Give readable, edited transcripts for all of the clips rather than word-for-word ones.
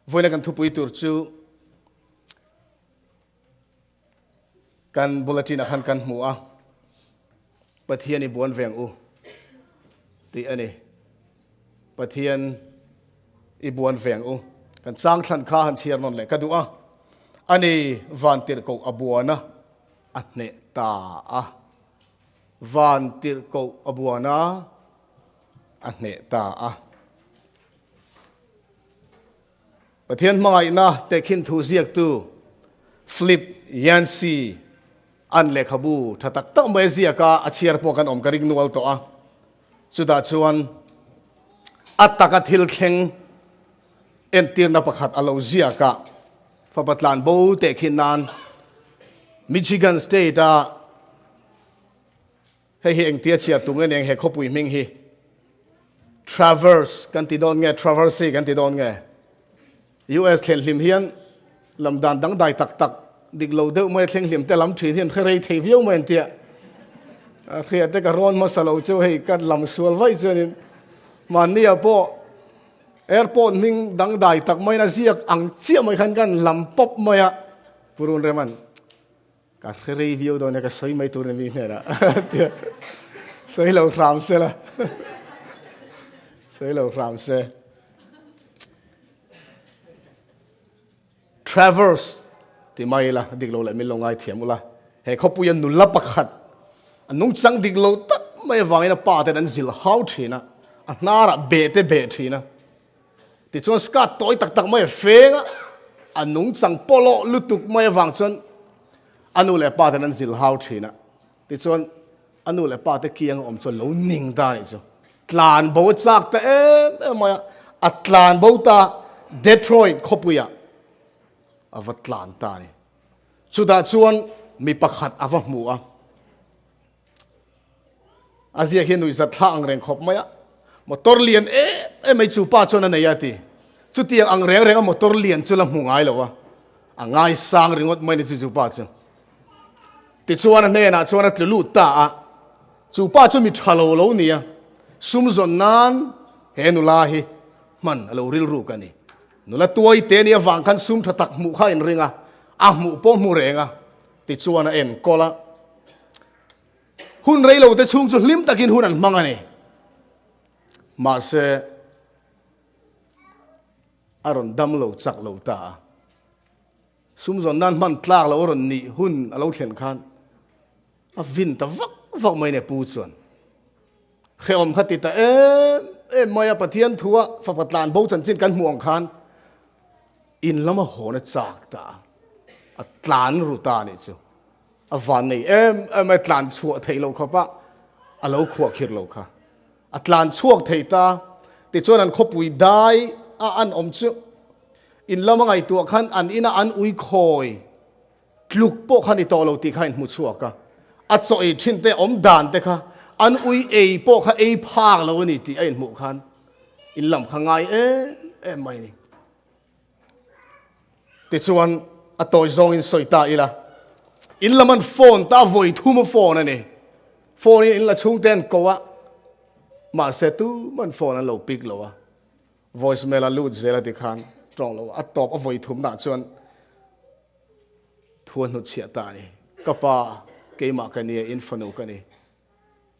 Vawiina kan thupui tur chu kan bulletin ah khan kan hmu a, Pathian i buan veng u tih a ni. Pathian i buan veng u. Kan chang thlan kha han chhiar nawn leh ka duh a, ani vantirhkoh a buan a, a hneh ta a. Vantirhkoh a buan a, a hneh ta a. Pathian hmangaihna tehkhin thu ziaktu Philip Yancey an lehkhabu tha tak tak mai a ziak a, a chhiar pawh kan awm ka ring nual tawh a. Chutah chuan a taka thil thleng entirna pakhat a lo ziak a, fapa tlan bo tehkhin nan Michigan State-a Hei hi engtia chhiar tum nge eng he khawpui hming hi Traverse kan ti dawn nge Traverse kan ti dawn nge US thlen hlim hian lam dan dangdai tak tak dik lo deuh mai thleng hlim te lam thin hian hre rei thei viau mai an tia hria te ka rawn hmasa lo chu hei kan lam sual vaih chuanin mahnia pawh airport hming dangdai tak mai na ziak ang chiah mai khan kan lam pawp mai a purun reman Ka hre rei viau dawn e, ka sawi mai tur ni mi hnenah tia sawi lo hram se la, sawi lo hram se. Traverse ti mai la, dik lo leh min lo ngai thiam ula. He khawpuia nula pakhat a nungchang dik lo tak mai avangin a pa ten an zil hau thin a, a hnarah beh te beh thin a. Tichuan skirt tawi tak tak mai a feng a, a nungchang pawlawh lutuk mai avang chuan a nu leh pa ten an zil hau thin a. Tichuan a nu leh pa te kiang a awm chuan lo ning ta anih chu. Tlan bo a chak ta em em mai a, a tlan bo ta Detroit khawpuiah a va tlan ta a ni. Chutah chuan mi pakhat a va hmu a. A ziak hi nuihzat thla ang reng khawp mai a, motor lian em em mai chu pa chuan a nei a ti. Chutiang ang reng reng a motor lian chu la hmu ngai lo a, a ngaisang ringawt mai ni chu chu pa chu. Tichuan a hnenah chuan a tlu lut ta a, chu pa chu mi tha lo lo ni a, sum zawn nan he nula hi hman a lo rilruk a ni. Nula tuai te ni avang khan sum tha tak hmuh kha a inring a, a hmuh pawh hmu reng a, tichuan a enkawl a. Hun rei lo te chhung chu hlim takin hun an hmang a ni. Mahse, a rawn dam lo chak lo ta a. Sum zawn nan hman tlak lo a rawn nih hun a lo thlen khan a vin ta vak vak mai ne pu chuan. Hrehawm kha ti ta em em mai a Pathian thua fapa tlan bo chanchin kan hmuh ang khan in lama hawn a chak ta a. A tlan ru ta a nih chu. A van nei em em a tlan chhuah theih loh khawp a, a lo khuah khir lo kha. A tlan chhuak thei ta, tichuan an khawpui dai a an awm chu in lama ngaihtuah khan an ina an ui khawi tluk pawh kha ni tawh lo tih kha a inhmu chhuak a. A chaw ei thin te awm dan te kha an ui ei pawh kha ei phak lo a ni tih a inhmuh khan in lam kha ngai em em mai a ni. Tichuan, a tawi zawngin sawi ta ila, in lam an phone ta vawi thum a phone a ni. Phone in in la chhungte an ko a, mahse tuman phone an lo pick lo a. Voice mail a lut zel a ti khan tawng lo a tawp a vawi thum nah chuan thu a hnutchhiah ta a ni. Ka pa, keimah ka nia, in fanu ka ni.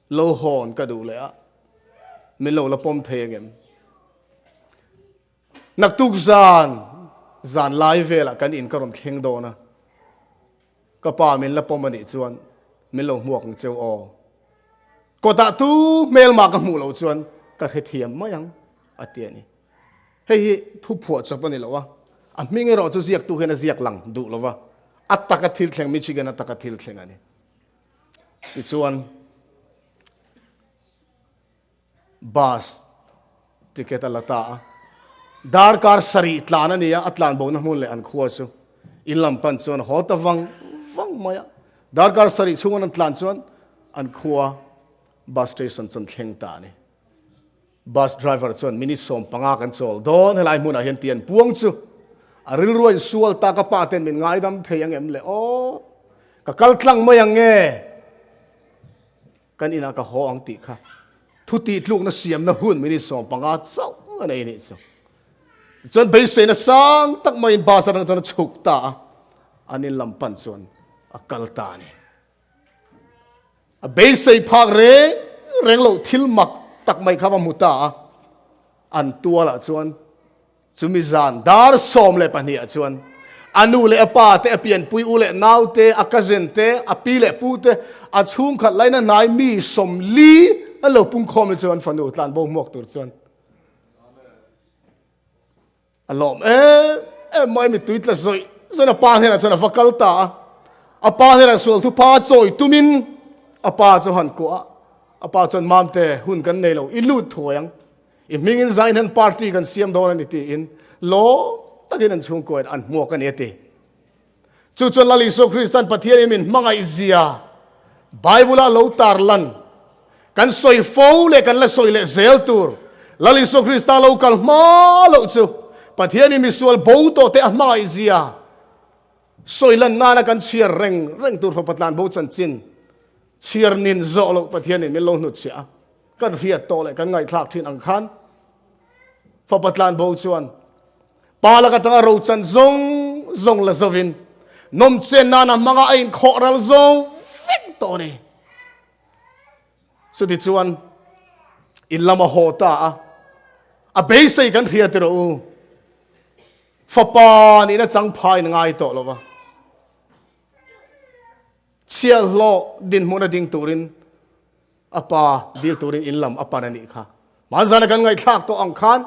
Lo hawn ka duh leh a, min lo la pawm thei angem? Naktuk zan, zan lai velah kan in ka rawn thleng dawn a, ka pa min la pawm a nih chuan min lo hmuak ang cheu aw. Kawtah tu hmelmah ka hmuh loh chuan ka hrethiam mai ang, a ti a ni. Hei hi thu phuah chawp a ni lo a, a hming erawh chu ziaktu hian a ziak lang duh lo va, a taka thil thleng, Michigan a taka thil thleng a ni. Tichuan. Bus ticket a la ta a, darkar sarih tlan a ni a, a tlan bohna hmun leh an khua chu in lam pan chuan a haw ta vang vang mai a. Darkar sarih chhunga an tlan chuan an khua bus station chuan thleng ta a ni. Bus driver chuan minute 15 kan chawl dawn helai hmunah hian ti an puang chu a rilru a insual ta, ka pa ten min ngaidam thei ang em le aw, ka kal tlang mai ang nge? Kan inah ka haw ang tih kha thu tihtlukna siamna hun minute 15 chauh a nei nih chu. Chuan beiseina sang tak maiin bus atang chuan a chhuk ta a, an in lam pan chuan a kal ta a ni. A beisei phak reng reng loh thil mak tak mai kha va hmu ta a, an tualah chuan chumi zan dar 12 ah chuan a nu leh a pa te, a pianpui u leh nau te, a cousin te, a pi leh pu te, a chhungkhat laina hnai mi 40 an lo pungkhawm hi chuan fanu tlanbo hmuak tur chuan A lawm em em mai mittui tla zawih zawih a pa hnenah chuan a va kal ta a. A pa hnenah sual thupa chawi tumin a pa chu han kuah a. A pa chuan Mamte hun kan nei lo, i lut thuai ang. I hmingin zain hian party kan siam dawn a ni tiin lawm takin an chhungkuain an hmuak a ni a ti. Chu chuan Lal Isua Kristan Pathianin min hmangaih zia Bible-a lo tarlan kan sawi fo leh kan la sawi leh zel tur Lal Isua Krista lo kal hma loh chu Pathianin misual bo tawh te a hmangaih zia sawi lan nana kan chhiar reng reng tur fapa tlan bo chanchin chhiar nin zawh loh Pathianin min lo hnutchhiah a, kan hriat tawh leh kan ngaihthlak thin ang khan fapa tlan bo chuan Pa lak atanga rochan zawng zawng la zovin nawmchen nana hmanga a inkhawh ral zo vek tawh a ni. Chutichuan in lam a haw ta a, a beisei kan hria tirh u. Fapa nihna chang phai in ngai tawh lova. Chhiahhlawh dinhmun a ding turin a pa dil turin in lam a pan a nih kha. Hmanzana kan ngaihthlak tawh ang khan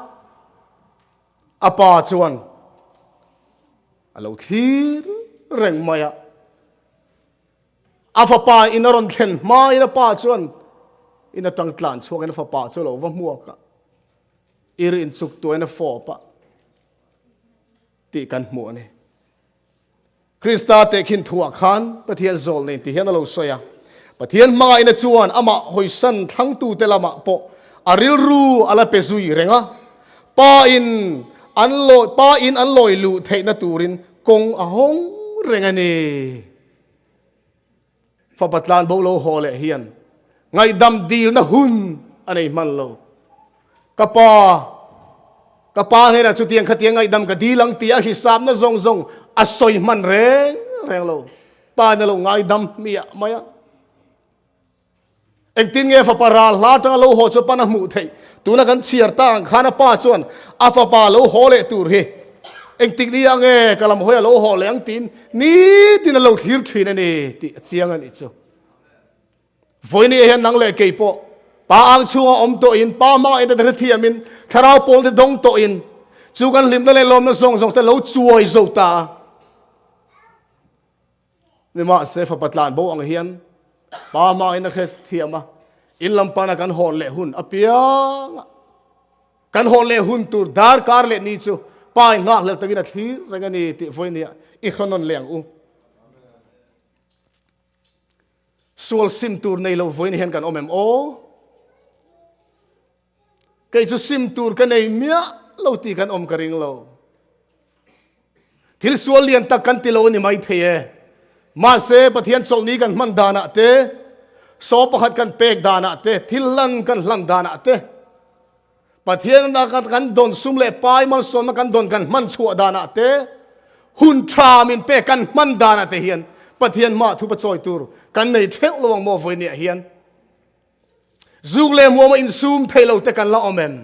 A pa chuan a lo thlir reng mai a. A fapa in a rawn thlen hmain a pa chuan in atang tlan chhuakin a fapa chu a lo va hmuak a. Ir inchuk tuain a fawp a tih kan hmuh a ni. Krista tehkhin thuah khan Pathian zawl nei ti hian a lo sawi a. Pathian hmangaihna chuan amah hawisan thlangtute lamah pawh a rilru a la pe zui reng a. Pa in an lawi, pa in an lawi luh theihna turin kawng a hawng reng a ni. Fapa tlan bo lo haw leh hian ngaihdam dilna hun a nei hman lo. Ka pa, ka pa hnenah chutiang khatiang ngaihdam ka dil ang tih a hisapna zawng zawng a sawi hman reng reng lo. Pa in a lo ngaidam hmiah mai a. Engtin nge fapa ral hla atanga lo haw chu pan a hmuh theih? Tuna kan chhiar ta ang khan a pa chuan a fapa lo haw leh tur hi engtik ni ah nge ka lam hawi a lo haw leh ang tiin nitin a lo thlir thin a ni tih a chiang a nih chu. Vawiin hian nang leh kei pawh pa ang chhunga awm tawhin, pa hmangaihin te hrethiamin, thlarau pawl te dawng tawhin chu kan hlimna leh lawmna zawng zawng te lo chuai zo ta a. Nimahse fapa tlan bo ang hian pa hmangin a hre thiam a, in lam pana kan hawn leh hun apiang a, kan hawn leh hun tur darkar leh ni chu pa in nghak hlel takin a thlir reng a ni tih vawinia i hrawn leh ang u. Sual sim tur nei lo vawiin hian kan awm em aw? Kei chu sim tur ka nei miah lo tih kan awm ka ring lo. Thil sual lian tak kan ti lo a ni mai thei e. Mahse, Pathian chawlhni kan hman danah te, saw pakhat kan pek danah te, thil hlan kan hlan danah te, Pathian kan dawn sum leh pai malsawmna kan dawn kan hman chhuah danah te, hun tha min pek kan hman danah te hian Pathian hmaah thupa chawi tur kan nei theuh lo ang maw vawinia hian. Zuk leh hmuam a insum thei lo te kan la awm em?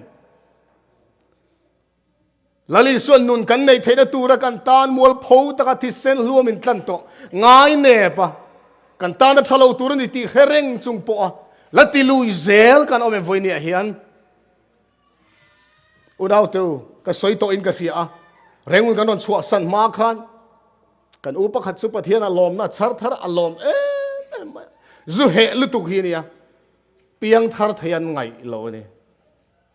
Lal Isuan nun kan neih theihna tura kan tan mualpho taka thisen hluam in tlan tawh ngai nep a, kan tana tha lo tur a ni tih hre reng chung pawh a la ti lui zel kan awm em vawinia hian? Unau te u, ka sawi tawh in ka hria a, rengun kan rawn chhuah san hma khan Kan u pakhat chu Pathian a lawmna chhar thar a lawm em em mai a. Zu heh lutuk hi a nia. Piang thar thei an ngaih lo a ni.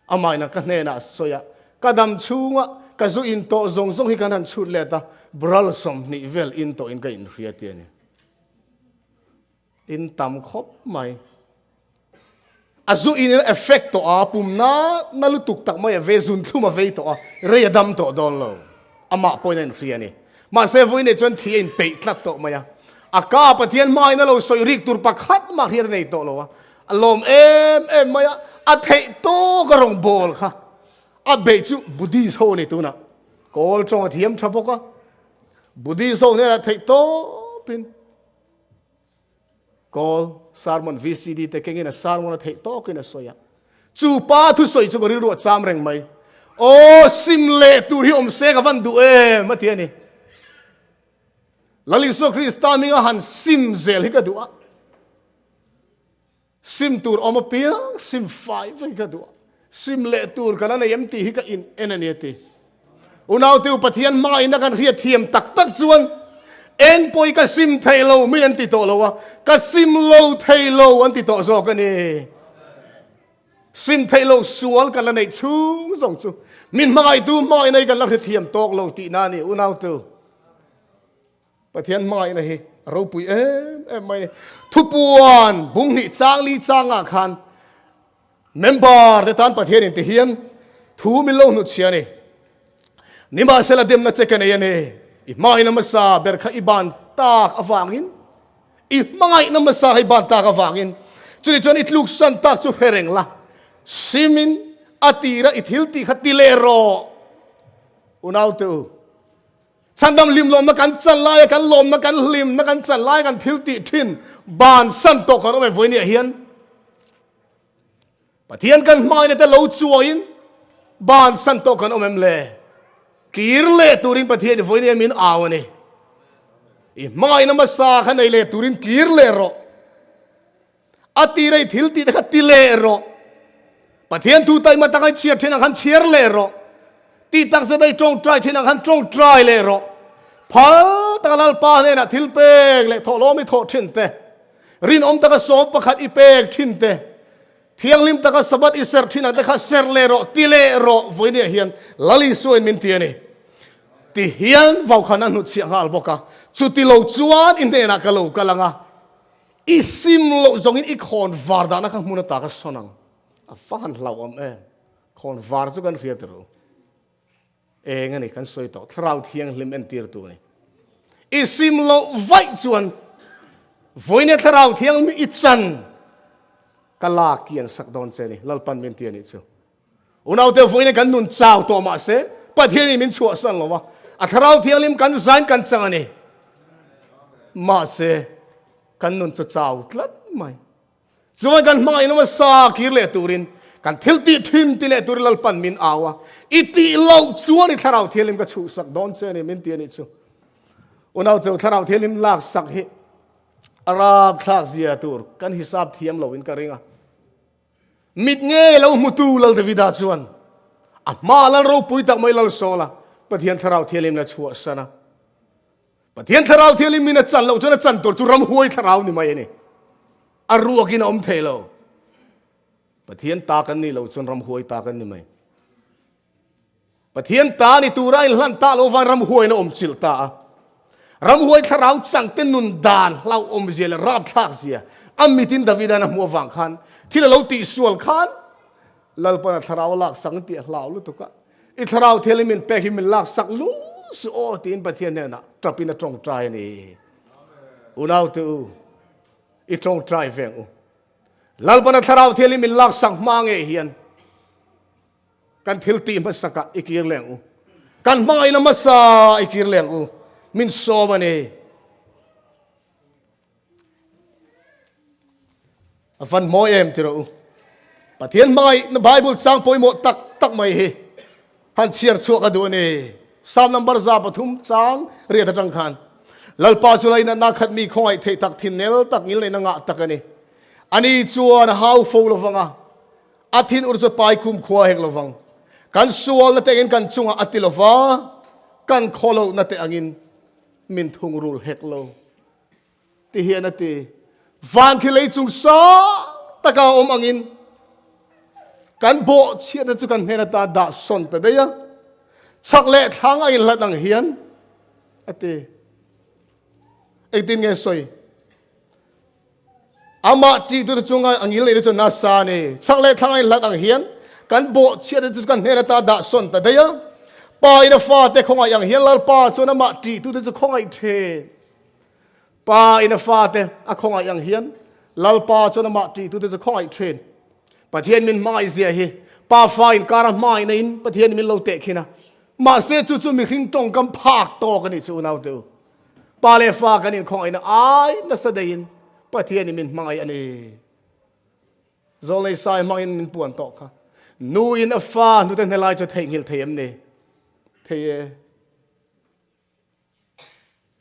Amah ina ka hnenah a sawi a, ka dam chhunga ka zu in tawh zawng zawng hi kan han chhut let a, bral 20 vel in tawhin ka inhria ti a ni. In tam khawp mai. A zu in effect tawh a, pum na na lutuk tak mai a ve, zun thlum a vei tawh a, rei a dam tawh dawn lo. Amah pawhin a inhria a ni. Mahse vawiin chuan thi a inpeih tlat tawh mai a. A ka Pathian hmain a lo sawi rik tur pakhat mah hian a nei tawh lo a. A lawm em em mai a, a theih tawk a rawn bawl kha. A beih chu Buddhist ho a ni tunah. Kawl tawng a thiam tha bawk a, Buddhist ho hnenah theih tawpin Kawl sermon VCD te kengin a sermon a theih tawkin a sawi a. Chu pa thusawi chu ka rilru a cham reng mai. Aw sim leh tur hi awm se ka van duh em a ti a ni. Lal Isua Krista hminga han sim zel hi ka duh a. Sim tur awm apiang sim fai vek ka duh a. Sim leh tur ka la nei em tih hi ka in en a ni a ti. Unaute u Pathian hmangaihna kan hriat thiam tak tak chuan eng pawh ka sim thei lo mi an ti tawh lo a, ka sim lo thei lo an ti tawh zawk a ni. Sim thei lo sual kan la neih chhung zawng chu min hmangaihtu hmangaihna hi kan la hrethiam tawk lo tihna a ni unaute u. Pathian hmangaihna hi a ropui em em mai. Thupuan bung hnih chang li changah khan member te tan Pathian in ti hian thu min lo hnut chhia a ni. Nimahsela demna che ka nei a ni. I hmangaihna hmasa ber kha i ban tak avangin, i hmangaihna hmasa kha i ban tak avangin, chutih chuan i tluksan tak chu hre reng la, simin a tira i thil tih kha ti leh rawh. Unaute u, Chhandam hlimlawmna kan chan laia kan lawmna kan hlimna kan chan laia kan thil tih thin bansan tawh kan awm e vawinia hian Pathian kan hmaina te lo chuain bansan tawh kan awm em le kir leh turin Pathian i vawinia min au ani i hmangaihna hmasa kha nei leh turin kir leh rawh a tira i thil tih te kha ti leh rawh. Pathian thu taima taka i chhiar thin ang khan chhiar leh rawh. Tih tak zeta i tawngtai thin ang khan tawngtai leh rawh. Phal taka Lalpa hnenah thil pek leh thawhlawm i thawh thin te, rinawm taka sawm pakhat i pek thin te, thianghlim taka Sabbath i serh thin ang te kha serh leh rawh, ti leh rawh. Vawinia hian Lal Isuain min ti a ni. Ti hian vaukhana hnutchhiah nghal bawk a, chuti lo chuan i hnenah ka lo kal ang a, I sim loh zawngin i khawn var dahna kha hmun ata ka sawn ang. A va han hlauhawm em. Khawn var chu kan hria tirh u. Eng a ni kan sawi tawh. Thlarau Thianghlim entirtu a ni. I sim loh vaih chuan vawinia Thlarau Thianghlim i chan ka lak i an sak dawn che a ni. Lalpan min ti a nih chu. Unaute vawinia kan nun chau tawh mah se Pathianin min chhuahsan lo a, a Thlarau Thianghlim kan zain kan chang a ni. Mahse, kan nun chu chau tlat mai. Chuan kan hmangaih lama sa kir leh turin, kan thil tih thin ti leh turin Lalpan min au a, i tih loh chuan i Thlarau Thianghlim ka chhuhsak dawn che a ni min ti a nih chu. Unau cheu Thlarau Thianghlim laksak hi a rapthlak zia tur kan hisap thiam loin ka ring a. Mit ngei lo hmutu Lal Davida chuan a hma Lal ropui tak mai Lal Saula Pathian Thlarau Thianghlim la chhuahsan a. Pathian Thlarau Thianghlim min a chan loh chuan a chan tur chu ramhuai thlarau ni mai a ni. A ruakin a awm thei lo. Pathian ta kan nih loh chuan ramhuai ta kan ni mai. Pathian ta ni tura inhlan ta lo van ramhuain a awm chilh ta a. Ramhuai thlarau changte nun dan hlauhawm zia leh rapthlak zia a mitin Davida'n a hmuh avang khan thil a lo tihsual khan Lalpan a thlarau a laksak ang tih a hlau lutuk a. I thlarau thianghlim min pek hi min laksak lul suh aw tiin Pathian hnenah tapin a tawngtai a ni. Unaute u, i tawngtai veng u. Lalpan a thlarau thianghlim min laksak hma ngei hian Kan thil tih hmasakah i kir leh ang u. Kan hmangaihna hmasa i kir leh ang u. Min sawm a ni. A van mawi em ti rawh u. Pathian hmangaihna Bible chang pawimawh tak tak mai hi han chhiar chhuak a duh a ni. Psalm number 3 chang riat atang khan Lalpa chu lainatna khat mi khawngaih theih tak thinnel tak ngil neihna ngah tak a ni. Ani chuan a hau fo lovang a, A thin ur chu pai kum khua hek lovang. Kan sualna te angin kan chungah a ti lova, kan khawlohna te angin min thungrul hek lo. Ti hian a ti. Van khi lei chung sang taka a awm angin kan bawhchhiatna chu kan hnen ata dah sawn ta daih a, chhak leh thlang a inhlat ang hian a ti. Engtin nge sawi? Amah ṭihtute chunga a ngil neihna chu nasa a ni. Chhak leh thlang a inhlat ang hian kan bawhchhiatna chu kan hnen ata dah sawn ta daih a. Pa in a fate khawngaih ang hian Lalpa chuan amah ṭihtute chu khawngaih ṭhin. Pa in a fate a khawngaih ang hian Lalpa chuan amah ṭihtute chu khawngaih ṭhin. Pathian min hmangaih zia hi Pa fa inkara hmangaihna in Pathian min lo tehkhin a. Mahse chu chu mihring tawngkam phak tawk a nih chu unau te u. Pa leh fa kan inkhawngaihna ai nasa deihin Pathianin min hmangaih a ni. Zawlnei sai hmangin min puan tawh kha. Nu in a fa hnute hne lai chu theihnghilh thei em ni? Thei e.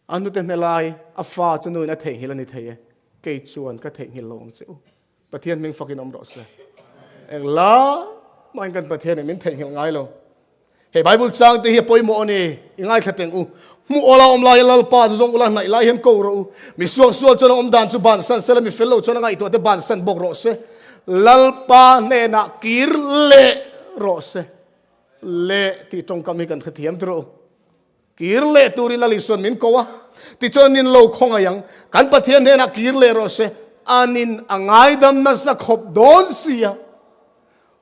A hnute hne lai a fa chu nu in a theihnghilh a ni thei e. Kei chuan ka theihnghilh lo ang che u. Pathian hming fakin awm rawh se. Eng la mahin kan Pathian in min theihnghilh ngai lo. Hei Bible chang te hi a pawimawh a ni. I ngaithla teng u. Hmuh awla awm lai Lalpa chu zawng ula hnaih lai hian ko rawh u. Mi suak sual chuan a awm dan chu bansan sela, mi fel lo chuan a ngaihtuah te bansan bawk rawh se. Lalpa hnenah kir leh rawh se. Leh tih tawngkam hi kan hrethiam tir u. Kir leh turin Lal Isuan min ko a, tichuan nin lo khawngaih ang. Kan Pathian hnenah kir leh rawh se, anin a ngaidam nasa khawp dawn sia.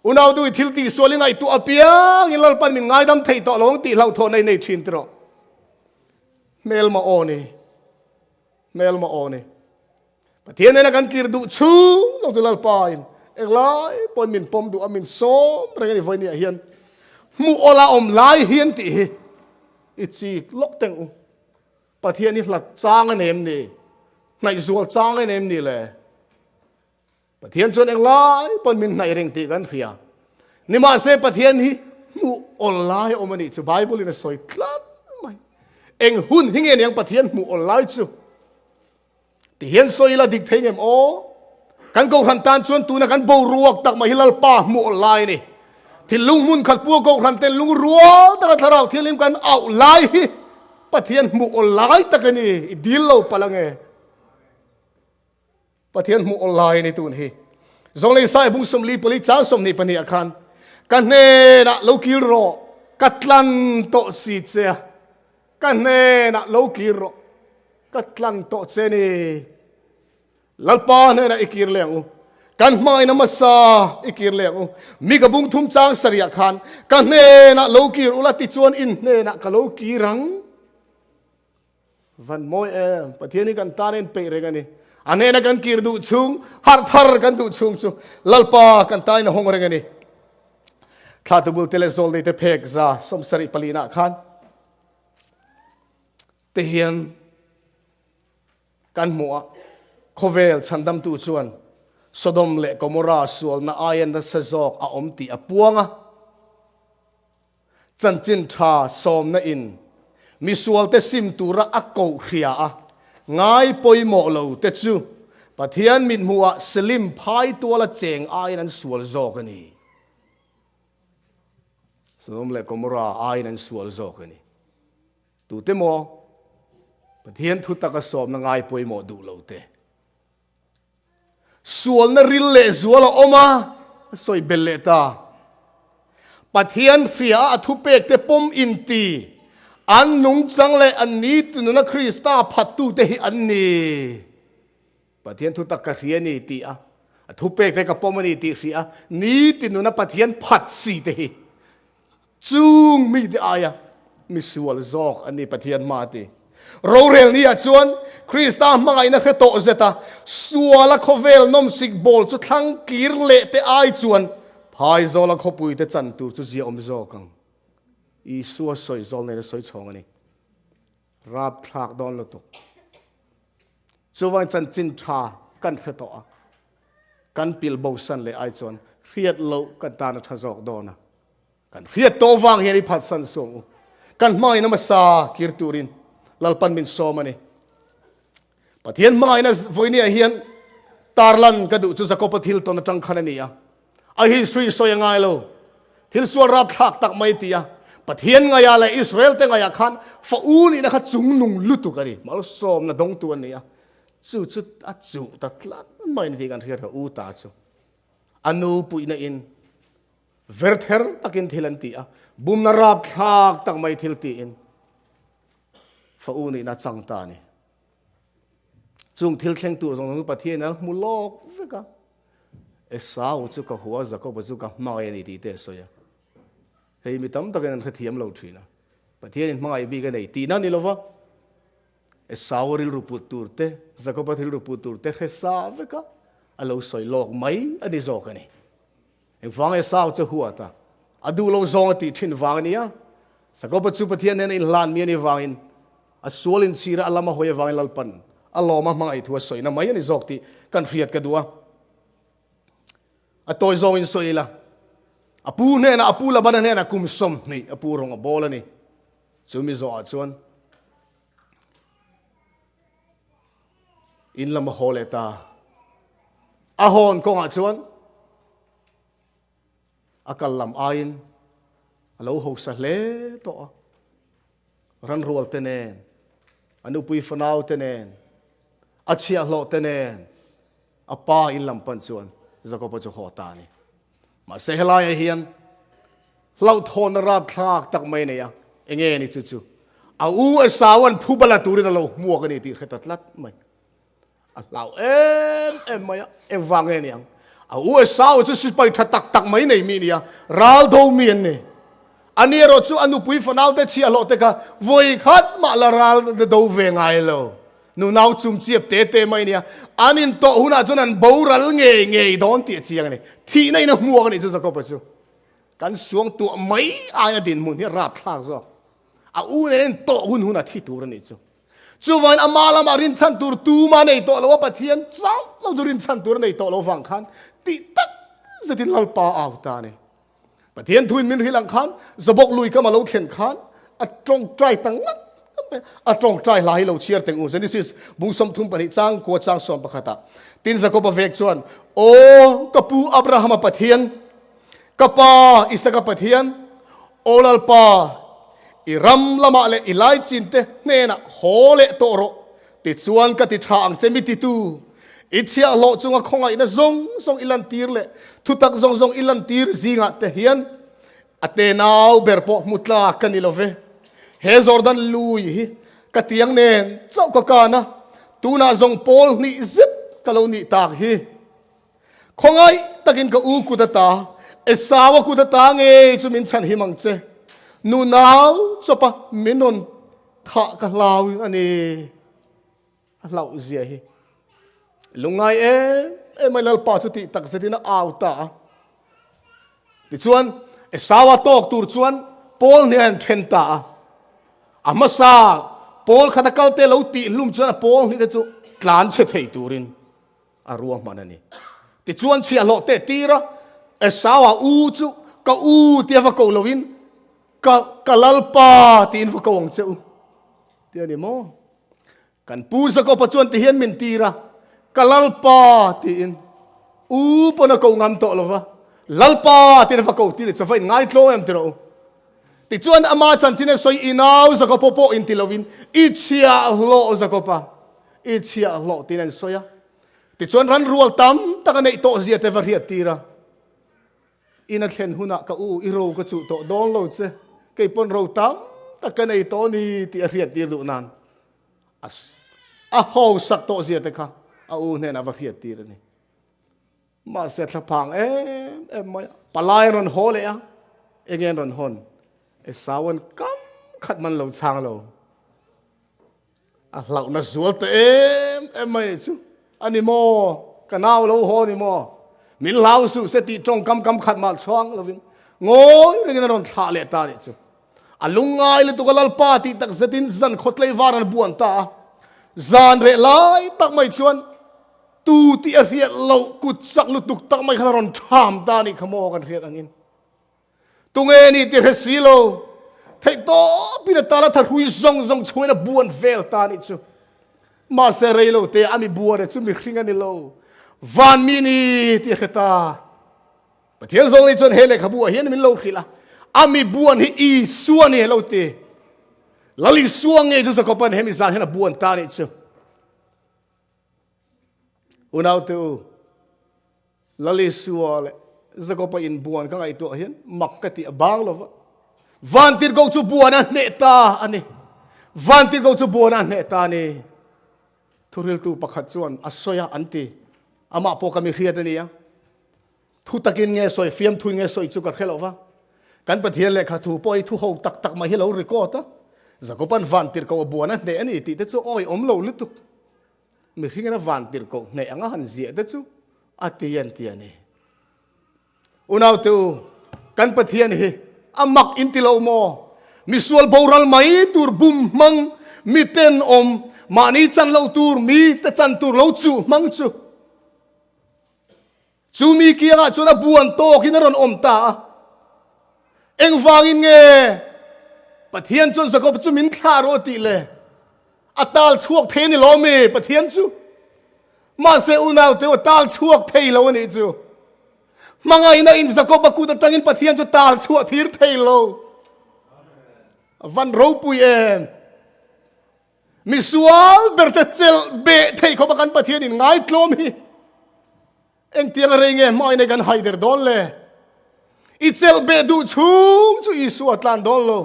Unau du i thil tih sual i ngaihtuah apiangin Lalpan min ngaidam thei tawh lo ang tih hlauhthawn a i nei thin tiraw. Hmelma aw ni. Hmelma aw ni. Pathian nena kan kir duh chhung zawng chu Lalpa in englai pawhin min pawm duh a, min sawm reng a ni vawinia hian. Hmuh awla awm lai hian tih hi i chik lawk teng u. Pathian hi hlat chang a nem ni, hnaih zual chang a nem ni le. Pathian chuan englai pawn min hnaih reng tih kan hria. Nimahse Pathian hi hmuh awl lai a awm a nih chu Bible in a sawi tlat mai. Eng hun hi nge niang Pathian hmuh awl lai chu? Ti hian sawi ila dik thei ngem aw? Kan kohhran tan chuan tuna kan boruak tak mai hi Lalpa hmuh awl lai a ni. Thinlung hmun khat pua kohhran ten lungrual taka Thlarau Thianghlim kan auh lai hi Pathian hmuh awl lai tak a ni. I dil lo palh ange. Pathian hmuh awl lai a ni tun hi. Zawnglei Sai bung 44 chang 22 ah khan ka hnenah lo kir rawh, ka tlan tawh si che a. Ka hnenah lo kir rawh, ka tlan tawh che ni. Lalpa hnenah i kir leh ang u. Kan hmangaihna hmasa i kir leh ang u. Mi ka bung thum chang sarih ah khan ka hnenah lo kir ula tichuan in hnenah ka lo kir ang. Van mawi em, Pathian hi kan tan a inpeih reng a ni. A hnena kan kir duh chhung, harh thar kan duh chhung chu Lalpa kan tain a hawng reng a ni. Thla tubul te leh zawl nei te phek za 74 nah khan te hian kan hmu a, khawvel chhandamtu chuan Sodom leh Gomorrah sualna aia nasa zawk a awm tih a puang a. Chanchin tha sawmna in misualte sim tura a koh hria a, ngai pawimawh lo te chu Pathian mithmuhah Selim phai tuala cheng aiin an sual zawk a ni. Sodom leh Gomorrah aiin an sual zawk a ni. Tute maw Pathian thu taka sawmna ngai pawimawh duh lo te? Sualna ril leh zual a awm a, a sawi bel leh ta. Pathian hria a thupek te pawm inti, an nungchang leh an ni nuna Krista phattute hi an ni. Pathian thu tak ka hria a ni tih a, a thupek te ka pawm a ni tih hria a, nitin nuna Pathian phat si te hi Chung mite aia misual zawk an ni Pathian hma a ti. Rorel ni ah chuan Krista hmangaihna hre tawh zeta suala khawvel nawmsik bawl chu thlang kir leh te ai chuan phaizawla khawpui te chan tur chu ziaawm zawk ang. Isua sawi zawl nen a sawi chhawng a ni. Rapthlak dawn lutuk. Chuvang chanchin tha kan hre tawh a, kan pil bosan leh ai chuan hriat loh kan tan a tha zawk dawn a. Kan hriat tawh vang hian i phatsan suang u. Kan hmangaihna hmasa kir turin Lalpan min sawm a ni. Pathian hmangaihna vawinia hian tarlan ka duh chu Jakoba thil tawn atang khan a ni a. A history sawi a ngai lo. Thil sual rapthlak tak mai ti a. Pathian ngaia leh Israel te ngaia khan fa u nihna kha chungnung lutuk a ni. Malsawmna dawngtu an ni a. Chu chu a chuh ta tlat mai ni tih kan hriat kha u ta chu. A nu puihna in Verther takin thil an ti a, bumna rapthlak tak mai thil tiin fa u nihna chang ta a ni. Chung thil thleng tur zawng zawng chu Pathian a hmu lawk vek a, Esau chu ka hua, Jakoba chu ka hmangaih a ni tih te a sawi a. Hei mi tam takin an hrethiam lo thin a, Pathianin hmangaih bik a nei tihna ni lova, Esau rilru put tur te, Jakoba rilru put tur te hre sa vek a, a lo sawi lawk mai a ni zawk a ni. Engvang Esau chu huat a, a duh lo zawng a tih thin vang a nia. Jakoba chu Pathian nena inhlan mi a nih vangin a sual inchhira a lam a hawi avangin Lalpan a lawm a hmangaih thu a sawina mai a ni zawk tih kan hriat ka duh a. A tawi zawngin sawi ila, a pu hnenah, a pu Labana hnenah kum 20 a pu rawng a bawl a ni. Chu mi zawhah chuan in lam a haw leh ta. A hawn kawngah chuan a kal lam aiin a lo hausa hle tawh a. Ranrual te nen, a nupui fanau te nen, a chhiahhlawh te nen, a pa in lam pan chuan Jakoba chu haw ta a ni. Mahse helaiah hian hlauhthawnna rapthlak tak mai a nei a, enge ni chu chu? A u Esaua'n phuba la turin a lo hmuak a ni tih hre ta tlat mai. A hlau em em mai a, engvang nge ni ang? A u Esau chu sipai tha tak tak mai nei mi a ni a, ral do mi an ni. Ani erawh chu a nupui fanaute chhiahhlawh te kha vawi khat mah la ral do ve ngai lo. Nunau chum chiap te te mai nia, an intawh hunah chuan an boral ngei ngei dawn tih a chiang a ni. Thihna in a hmuak a nih chu Jakob-a chu. Kan suang tuah mai aia dinhmun hi a rapthlak zawk. A u nen a intawh hun hunah thi tur a nih chu. Chuvangin ama lamah rinchhan tur tuma nei tawh lo a, Pathian chauh lo chu rinchhan tur a nei tawh lo vang khan tih tak zetin Lalpa a au ta a ni. Pathian thuin min hrilh ang khan Zabawk lui kam a lo thlen khan a tawngtai ta ngat mai a. A tawngtai hla hi lo chhiar teng u. Genesis bung 32 chang kua chang 11 ah tin Jakob-a vek chuan, Aw ka pu Abraham-a Pathian, ka pa Isaka Pathian, aw Lalpa, i ram lamah leh i laichin te hnenah haw leh tawh rawh, tichuan ka ti tha ang che mi titu, i chhiahhlawh chunga khawngaihna zawng zawng i lantir leh thutak zawng zawng i lantir zingah te hian a tenau ber pawh hmu tlak ka ni lo ve. He Jordan lui hi ka tiang nen chauh ka kan a, tunah zawng pawl hnih zet ka lo nih tak hi. Khawngaih takin ka u kut ata, Esau-a kut ata ngei chu min chhan him ang che. Nunau chawpa min rawn thah ka hlau a ni. A hlauh zia hi. Lungngai em em mai Lalpa chu tih tak zetin a au ta a. Tichuan, Esau-a tawk tur chuan Paul hnen a han then ta a. A hmasa Paul khat a kalte lo tih hlum chuan a Paul hnih te chu tlan chhe thei turin a ruahman a ni. Tichuan chhiahhlawh teh tir a, Esau-a u chu ka u tia va ko loin ka ka Lalpa tiin va ko ang che u ti a ni maw? Kan pu Jakob-a chuan ti hian min tir a, ka Lalpa tiin u pawn a ko ngam tawh lo va, Lalpa tiin a va ko tir a, chava in ngaithlawng em ti rawh u. Tichuan ama chanchin a sawi inau Jakob-a pawh inti loin i chhiahhlawh Jakob-a i chhiahhlawh tiin an sawi a. Tichuan ran rual tam tak a neih tawh zia te va hriat tir a. In a thlen hunah ka u i ro ka chuh tawh dawn lo che, kei pawn ro tam tak ka nei tawh ni tih a hriat tir duh nan a hausak tawh zia te kha a u hnenah va hriat tir a ni. Mahse thlaphang em em mai a, palai an rawn haw leh a, enge an rawn hawn? Esau an kam khat man lo chhang lo. A hlauhna zual ta em em mai chu a ni maw? Ka nau lo haw ni maw? Min hlau suh se tih tawngkam kam khat mah chhuang lovin ngawi rengin a rawn thlah leh ta nih chu. A lungngai lutuk a Lalpa tih tak zetin zan khawtlei var an buan ta a. Zan reh lai tak mai chuan tu tih a hriat loh kut chak lutuk tak mai khan a rawn ṭham ta nih kha maw kan hriat angin. Tunge ni ti hre si lo, theih tawpin a tala thahrui zawng zawng chungin a buan vel ta nih chu. Mahse rei lo te a mi buan chu mihring a ni lo, van mi ni tih a hre ta. Pathian zawng ni chuan he lehkhabu ah hian min lo hrilh a, a mi buan hi Isua ni lo ti. Lal Isua ngei chu Jakoban he mi zan hian a buan ta nih chu. Unaute u, Lal Isua leh Jakoba inbuan ka ngaihtuah hian mak ka tih a bang lo va. Vantirhkoh chu buan a hneh ta a ni. Vantirhkoh chu buan a hneh ta a ni. Thuriltu pakhat chuan a sawi a an ti. Amah pawh ka mi hriat a ni a. Thu takin nge sawi, fiamthu nge sawi chu ka hre lo va. Kan Pathian lehkha thu pawh hi thu ho tak tak mai hi lo record a. Jakoban vantirhkoh a buan a hneh a ni tih te chu awi awm lo lutuk. Mihringin a vantirhkoh hneh anga han ziah te chu a ti an ti a ni. Unaute u, kan Pathian hi a mak in ti lo maw? Misual boral mai tur bum hmang, mi tenawm, mahni chan loh tur, mi te chan tur lo chuh hmang chu. Chu mi kiangah chuan a buan tawkin a rawn awm ta a. Engvangin nge Pathian chuan Jakob chu min thlah rawh tih le a tal chhuak thei a ni lo mi Pathian chu? Mahse unau teu a tal chhuak thei lo a nih chu. Hmangaihna in Jakob a kut atangin Pathian chu tal chhuah thir thei lo. A van ropui em! Misual ber te chelh beh theih khawpa kan Pathian in ngaitlawm hi engtiang a rei nge hmai nei kan hai der dawn le? I chelh beh duh chhung chu Isua tlan dawn lo.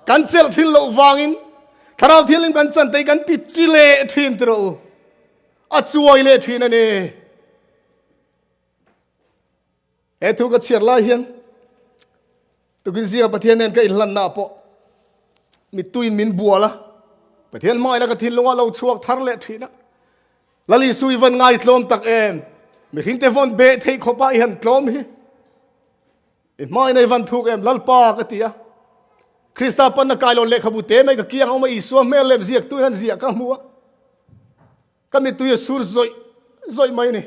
Kan chelh thin loh vangin Thlarau Thianghlim kan chan te hi kan ti chi leh thin ti rawh u. A chuai leh thin a ni. He thu ka chhiar lai hian tukin zinga Pathian nen ka inhlanna ah pawh mittuin min bual a, Pathian hmangaihna ka thinlungah lo chhuak thar leh thin a. Lal Isu i van ngaitlawm tak em? Mihringte vawn beh theih khawpa i han tlawm hi i hmangaihna i van thuk em? Lalpa ka ti a. Krista panna kailawn lehkhabu te mai ka kiang a awm a, Isua hmel lem ziaktu hian ziah ka hmu a. Ka mittui a sur zawih zawih mai ni.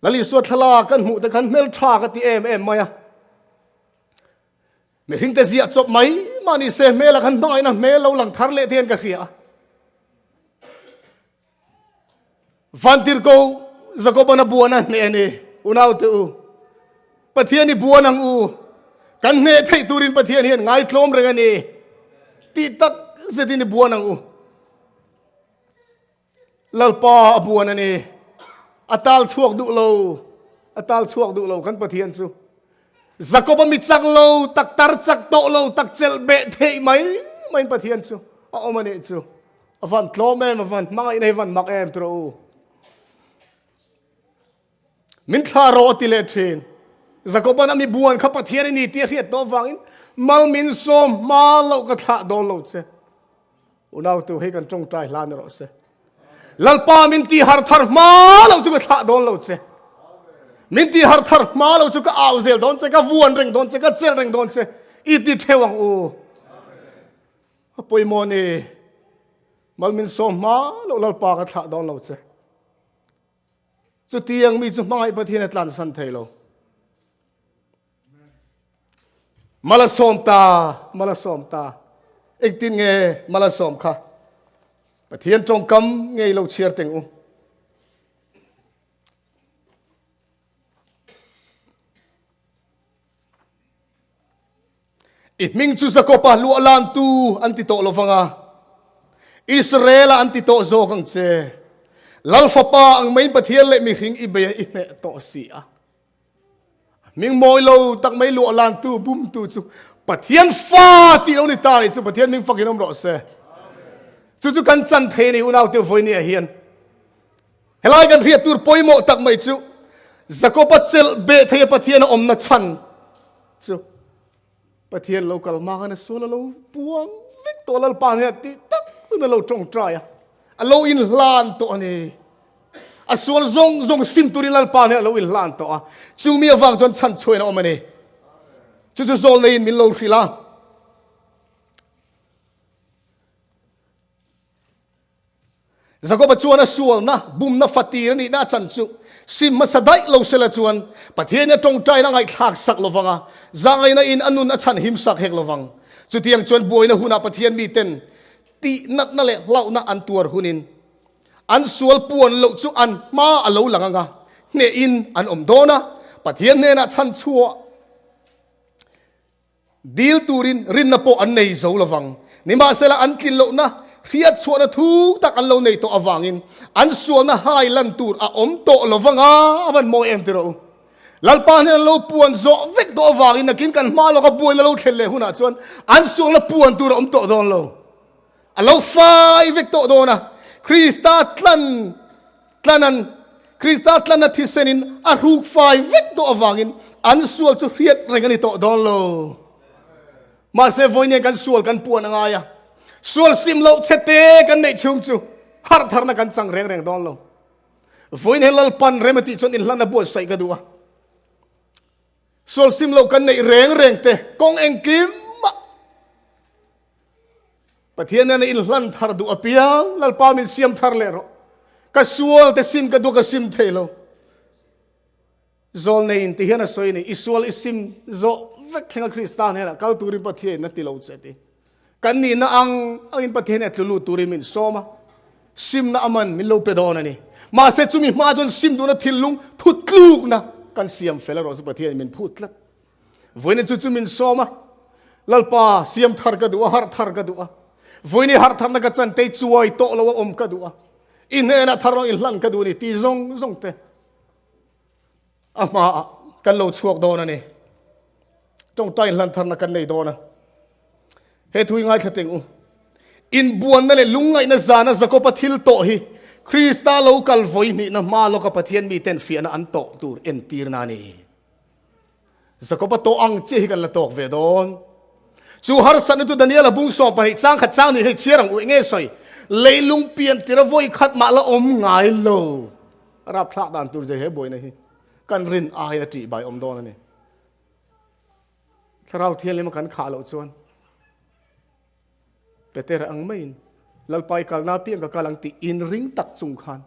Lal Isua thlalak kan hmuh te khan hmel tha ka ti em em mai a. Mihring te ziah chawp mai mah ni se hmel a khan hmangaihna hmel lo lang thar leh te hian ka hria a. Vantirhkoh Jakoban a buan a hneh a ni, unaute u. Pathian i buan ang u. Kan hneh theih turin Pathian hian ngaitlawm reng a ni. Tih tak zetin i buan ang u. Lalpa a buan a ni. A tal chhuak duh lo. A tal chhuak duh lo kan Pathian chu. Jakob a mi chak lo tak tar chak tawh lo tak chelh beh theih mai maiin Pathian chu a awm a nih chu. A van tlawm em, a van hmangaih na hi van mak em tiraw u. Min thla rawh a ti leh thin. Jakoban a mi buan kha Pathian i ni tih a hriat tawh avangin mal min sawm hma loh ka thlah dawn lo che. Unautu hei kan tawngtai hla ni rawh se. Lalpa min ti har thar hma lo chu ka thlah dawn lo che. Min ti har thar hma lo chu ka au zel dawn che, ka vuan reng dawn che, ka chelh reng dawn che. I ti theu ang u. A pawimawh ni. Mal min sawm hma lo Lalpa ka thlah dawn lo che. Chutiang mi chu hmangaih Pathian a tlansan thei lo. Malasawm ta, malasawm ta. Engtin nge malasawm kha? Pathian tawngkam ngei lo chhiar teng u. I hming chu Jakoba luah lantu an ti tawh lovang a, Israela an ti tawh zawk ang che. Lal fapa ang maiin Pathian leh mihring i bei a i hneh tawh si a. Hming mawi lo tak mai luah lantu bumtu chu Pathian fa tih lo ni ta nih chu Pathian hming fakin awm rawh se. Chu chu kan chan thei a ni unau te vawinia hian. Helai kan hriat tur pawimawh tak mai chu Jakoba chelh beh thei a Pathian a awmna chhan chu Pathian lo kal hma khan a sual a lo puang vek tawh Lalpa hnenah tih tak chuan a lo tawngtai a, a lo inhlan tawh a ni. A sual zawng zawng sim turin Lalpa hnenah a lo inhlan tawh a, chu mi avang chuan chhan chhuain a awm a ni. Chu chu zawl neiin min lo hrilh a. Jakoba chuan a sualna, bumna fatir a nihna a chan chu sim hmasa daih lo sela chuan Pathian a tawngtaina a ngaihthlak sak lo vang a, zahngaihna in a nun a chhan him sak hek lo vang. Chutiang chuan buaina hunah Pathian miten tihnatna leh hlauhna an tuar hunin an sual puan loh chu an hma a lo lang ang a, hnehin an awm dawn a, Pathian hnenah chhanchhuah Dil turin rinna pawh an nei zo lovang. Nimahsela an tlin lohna hriatchhuahna thuk tak an lo nei tawh avangin an sualna hai lan tur a awm tawh lovang a, a van mawi em tiraw u. Lalpa hnen an lo puan zawh vek tawh avangin nakin kan hma lawka buaina lo thlen leh hunah chuan an sualna puan tur a awm tawh dawn lo. A lo fai vek tawh dawn a, Krista tlan tlanan Krista tlanna thisenin a hruk fai vek tawh avangin an sual chu hriat reng a ni tawh dawn lo. Mahse vawiin kan sual kan puan a ngai a, sual sim loh che te kan neih chhung chu harh tharna kan chang reng reng dawn lo. Vawiin he Lalpan rem a tih chuan inhlanna buatsaih ka duh a. Sual sim lo kan neih reng reng te kawng engkim mah Pathian nena inhlan thar duh apiang Lalpa min siam thar leh rawh. Ka sual te sim ka duh ka sim thei lo. Zawl nei in ti hian a sawi ni i sual i sim zawh vek thlenga Krista hnenah kal turin Pathian in a ti lo che ti. Kan nihna ang angin Pathian hi a tlu lut turin min sawm a, simna a man min lo pe dawn a ni. Mahse chumi hma chuan sim duhna thinlung thutlukna kan siam fel erawh chu Pathianin min phut tlat. Vawiin chu chu min sawm a, Lalpa siam thar ka duh a, harh thar ka duh a. Vawiin i harh tharna ka chan tei chuai tawh lo a awm ka duh a, i hnenah thar rawng i hlan ka duh a ni ti zawng zawng te. A hmaah kan lo chhuak dawn a ni. Tawngtai hlan tharna kan nei dawn a. He thu hi ngaithla teng u. Inbuanna leh lungngaihna zana Jakoba thil tawh hi Krista lo kal vawi hnihna hma lawka Pathian miten fiahna an tawh tur entirna a ni. Jakoba tawh ang chiah hi kan la tawk ve dawn. Chu harsatna chu Daniela bung 12 chang khat chang nih hei chhiar ang u enge sawi. Leilung pian tira vawi khat mah la awm ngai lo. Rapthlak dan tur zia he buaina hi kan rin aiin a ṭih bai awm dawn a ni. Thlarau Thianghlim a kan khah loh chuan Peter ang maiin Lalpa i kalna apiang ka kal ang tih inring tak chung khan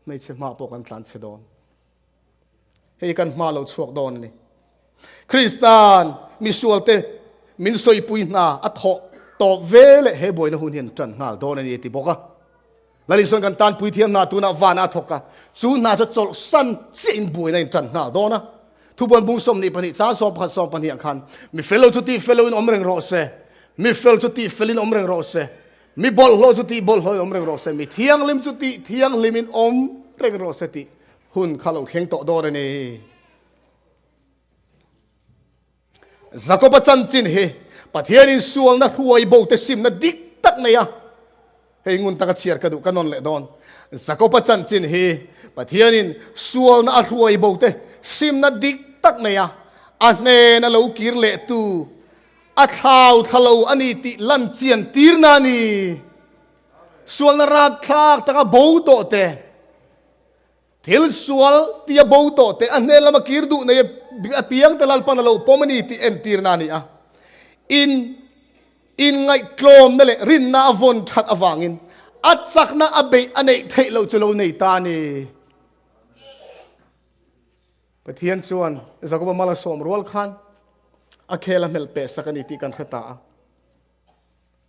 hmeichhe hma pawh kan tlan chhe dawn. Hei kan hma lo chhuak dawn a ni. Kristan misualte min sawipui hna a thawh tawp ve leh he buaina hun hian ṭan nghal dawn a ni a ti bawk a. Laliswn kan tan puithiam hna tunah van a thawk a, chu hna chu chawlhsan chiah in buaina in ṭan nghal dawn a. Thubuan bung 22 chang 11 12 ah khan mi fel lo chu tih fel lo in awm reng rawh se, mi fel chu tih fel in awm reng rawh se, mi bawlhhlawh chu tih bawlhhlawh in awm reng rawh se, mi thianghlim chu tih thianghlim in awm reng rawh se tih hun kha lo thleng tawh dawn a ni. Jakoba chanchin hi Pathianin sualna hruai bo te simna dik tak nei a. Hei ngun taka chhiar ka duh ka nawn leh dawn. Jakoba chanchin hi Pathianin sualna a hruai bo te simna dik tak nei a, a hnena lo kir leh tu a thlau thla lo a ni tih lan chian tirna a ni. Sualna rakthlak taka bo tawh te. Thil sual tia bo tawh te a hnen lama kir duh nei apiang te Lalpan a lo pawm a ni tih entirna a ni a. In inngaihtlawmna leh rinna a vawn that avangin a chakna a beih a neih theih loh chu lo nei ta a ni. Pathian chuan Jakoba mal a sawm rual khan a khel a hmelh peh sak a ni tih kan hre ta a.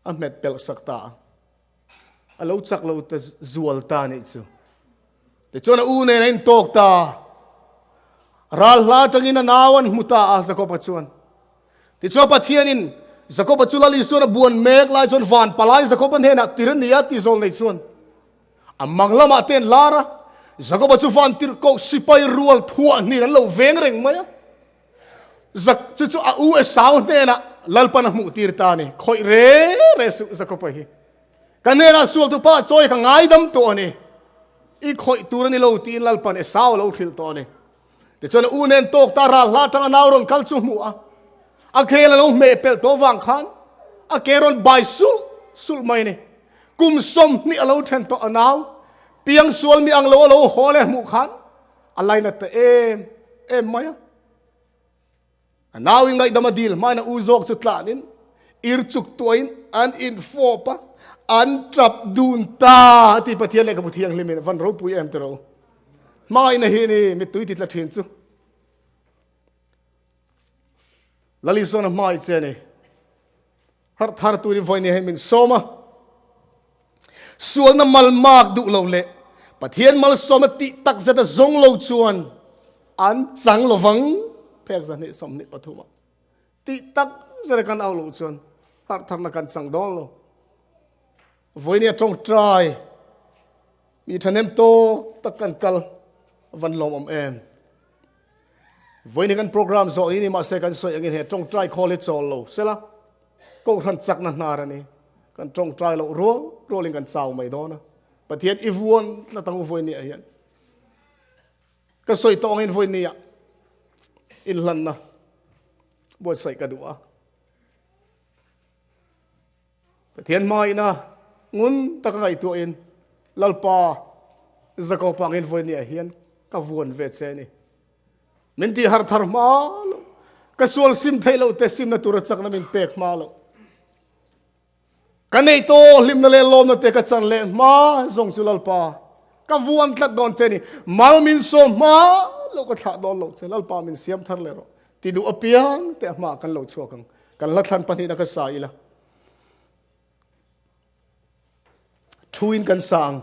A hmet pelh sak ta a. A lo chak lo ta zual ta nih chu. Tichuan a u nen a intawk ta. Ral hla atangin a nau an hmu ta a Jakoba chuan. Tichuan Pathianin Jakoba chu Lal Isuan a buan mek lai chuan van palai Jakoba hnenah tir a ni a ti zawl nei chuan a mang lamah te an lar a. Jakoba chu van tirhkoh sipai rual thuah hnin an lo veng reng mai a. Zak chu chu a u Esau hnenah Lalpan a hmuh tir ta a ni. Khawih re re suh Jakoba hi. Ka hnenah sual tu pa chawi ka ngaidam tawh a ni. I khawih tur a ni lo tiin Lalpan Esau a lo hrilh tawh a ni. Tichuan a u nen tawk ta ral hla atanga nau rawn kal chu hmuh a. A khel a lo hmeh pelh tawh vang khan a ke rawn bai sulh sulh mai a ni. Kum 20 a lo then tawh a nau piang sual mi ang lo a lo haw leh hmuh khan a lainat ta em em mai a. A nau in ngaihdam a dil hmain a u zawk chu tlanin ir chuk tuahin an infawp a, an tap dun ta a ti Pathian lehkhabu thianghlim in van ropui em tiro. Hmangaihna hi ni mittui ti tla thin chu. Lalisona hmai che ni. Harh thar turin vawi ni hei min sawm a. Sualna malmak duh lo leh Pathian malsawmna tih tak zet a zawng lo chuan an chang lovang phek 223 ah. Tih tak zet a kan au loh chuan harh tharna kan chang dawn lo. Vawi ni a tawngtai mi thahnem tawk tak kan kal van lawmawm em. Vawiin hi kan program zawh ni ni mahse kan sawi angin he tawngtai khawl hi chawl lo sela kohhran chakna hnar a ni. Kan tawngtai loh rual rualin kan chau mai dawn a. Pathian i vuan tlat ang u vawiin ni ah hian. Ka sawi tawh angin vawiin ni ah inhlanna buatsaih ka duh a. Pathian hmangaihna ngun taka ngaihtuahin Lalpa Jakob angin vawi ni ah hian ka vuan ve che a ni. Min tih har thar hma lo. Ka sual sim theih loh te simna tura chakna min pek hma loh. Ka neih tawh hlimna leh lawmna te ka chan leh hma zawng chu Lalpa ka vuan tlat dawn che ni. Mal min sawm hma loh ka thlah dawn loh che. Lalpa min siam thar leh rawh. Ti duh apiang te a hmaah kan lo chhuak ang. Kan hla thlan pahnihna ka sa ila. Thuin kan sa ang.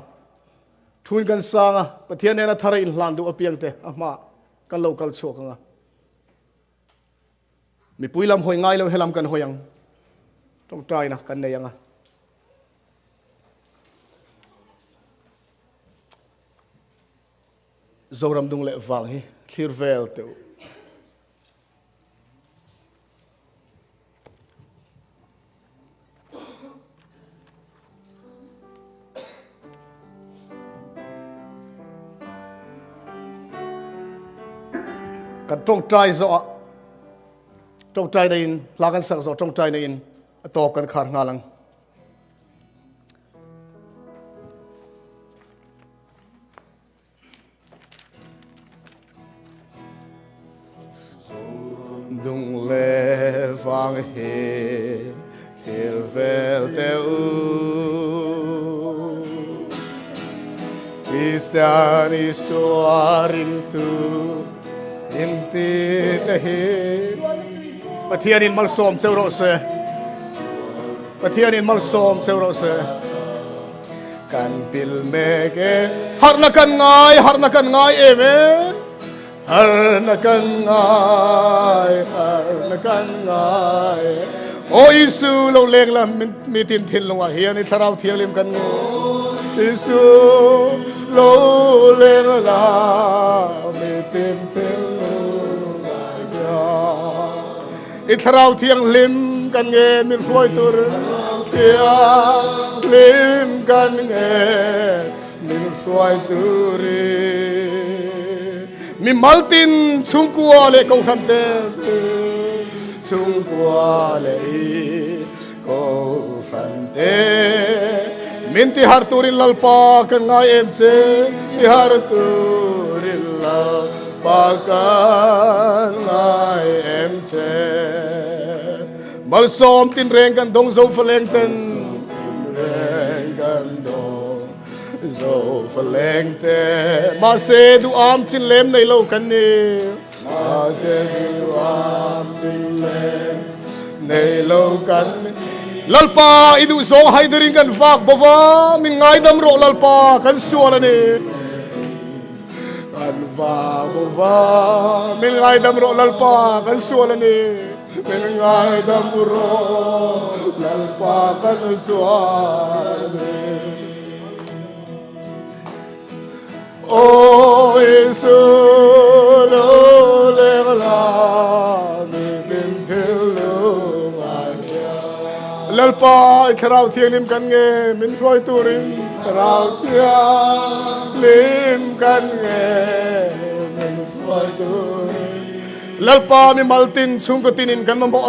Thuin kan sang a, Pathian nena thara inhlan duh apiangte a hmaah kan lo kal chhuak ang a. Mipui lam hawi ngai lo helam kan hawi ang. Tawngtaina kan nei ang a. Zoram dung leh vang hi thlir vel teh u. Kan tawngtai zawh ah tawngtai na in hla kan sak zawh tawngtai na in a tawp kan khar nghal ang. Dung le vang hi thil vel te u Kristian Isua ringtu inti te hi Pathianin malsawm cheu rawh se Pathianin malsawm cheu rawh se Kan pil mek e. Harhna kan ngai, harhna kan ngai em e. Harhna kan ngai, harhna kan ngai. O Isu lo leng la mi tin thinlungah hian i thlarau thianghlim kan nge. Isu lo leng la mi tin thinlungah hian i thlarau thianghlim kan nge min hruai tur thianghlim kan nge min hruai turin mi maltin chhungkua leh kohhran te chhungkua leh i kohhran te min ti har turin lalpa kan ngai em che ti har turin lalpa kan ngai em che Malsawm tinreng kan dawng zo faleng ten reng kan dawng zo faleng te mahse duham chin lem nei lo kan ni mahse duham chin lem nei lo kan ni Lalpa i duh zawng haiderin kan vak bova min ngaidam rawh Lalpa kan sual a ni kan vak bova min ngaidam rawh Lalpa kan sual a ni Min ngaidam rawh Lalpa kan sual ni. O Isu lo leng la mi tin thil lungai hian. Lalpa i thlarau thianghlim kan nge min hruai turin thlarau thianghlim kan nge min hruai turin. Lalpa mi maltin chhungkaw tinin kan mamawh.